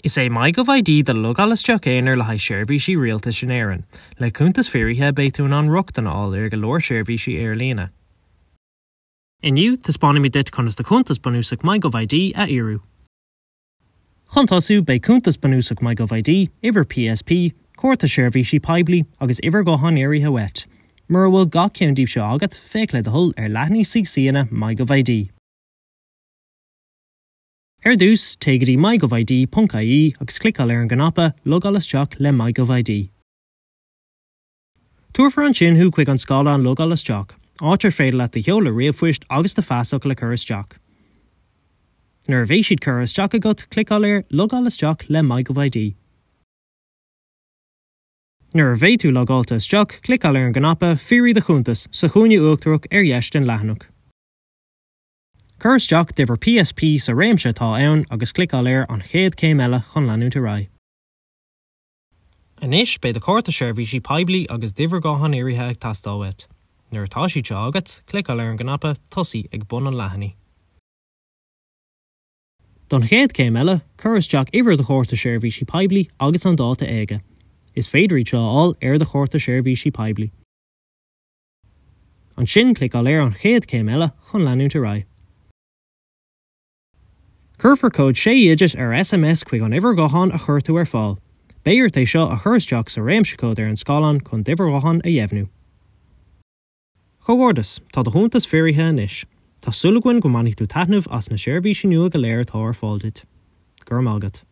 Is é MyGovID do logáil isteach aonair le haghaidh seirbhísí rialtais in Éirinn. Le cuntas fíoraithe beidh tú in ann rochtain a fháil ar go leor seirbhísí ar líne. Inniu, taispeánfaimid duit conas do chuntas bunúsach MyGovID a fhíorú. Chun tosú, beidh cuntas bunúsach MyGovID, uimhir PSP, Cárta Seirbhísí Poiblí agus uimhir ghutháin fhíoraithe uait. Mura bhfuil gach ceann díobh seo agat, féach le do thoil ar leathanaigh CCanna MyGovID. Ar dtús, téigh go dtí mygovid.ie agus cliceáil ar an gcnaipe Logáil isteach le MyGovID. Tabharfar ansin thú chuig an scáileán Logáil isteach, áit ar féidir leat do sheoladh ríomhphoist agus do phasfhocal a chur isteach. Nuair a bheidh siad curtha isteach agat, cliceáil ar Logáil isteach le MyGovID. Nuair a bheidh tú logáilte isteach, cliceáil ar an gcnaipe Fíoraigh do chuntas sa chúinne uachtarach ar dheis den leathanach. Cuir isteach d'uimhir PSP sa réimse atá ann agus cliceáil ar An Chéad Chéim Eile chun leanúint ar aghaidh. Anois beidh do Chárta Seirbhísí Poiblí agus d'uimhir ghutháin fhíoraithe ag teastáil uait. Nuair atá siad seo agat, cliceáil ar an gcnaipe Tosaigh ag bun an leathanaigh. Don chéad chéim eile, cuir isteach uimhir do Chárta Seirbhísí Poiblí agus an dáta éaga. Is féidir iad seo a fháil ar do Chárta Seirbhísí Poiblí. Ansin cliceáil ar An Chéad Chéim Eile chun leanúint ar aghaidh. Cuirfear cód 6 dhigit ar SMS chuig an uimhir ghutháin a chuir tú ar fáil. Beidh ort é seo a chur isteach sa réimse cód ar an scáileán chun d'uimhir ghutháin a dheimhniú. Comhghairdeas! Tá do chuntas fíoraithe anois. Tá súil againn go mbainfidh tú taitneamh as na seirbhísí nua go léir atá ar fáil duit. Go raibh maith agat.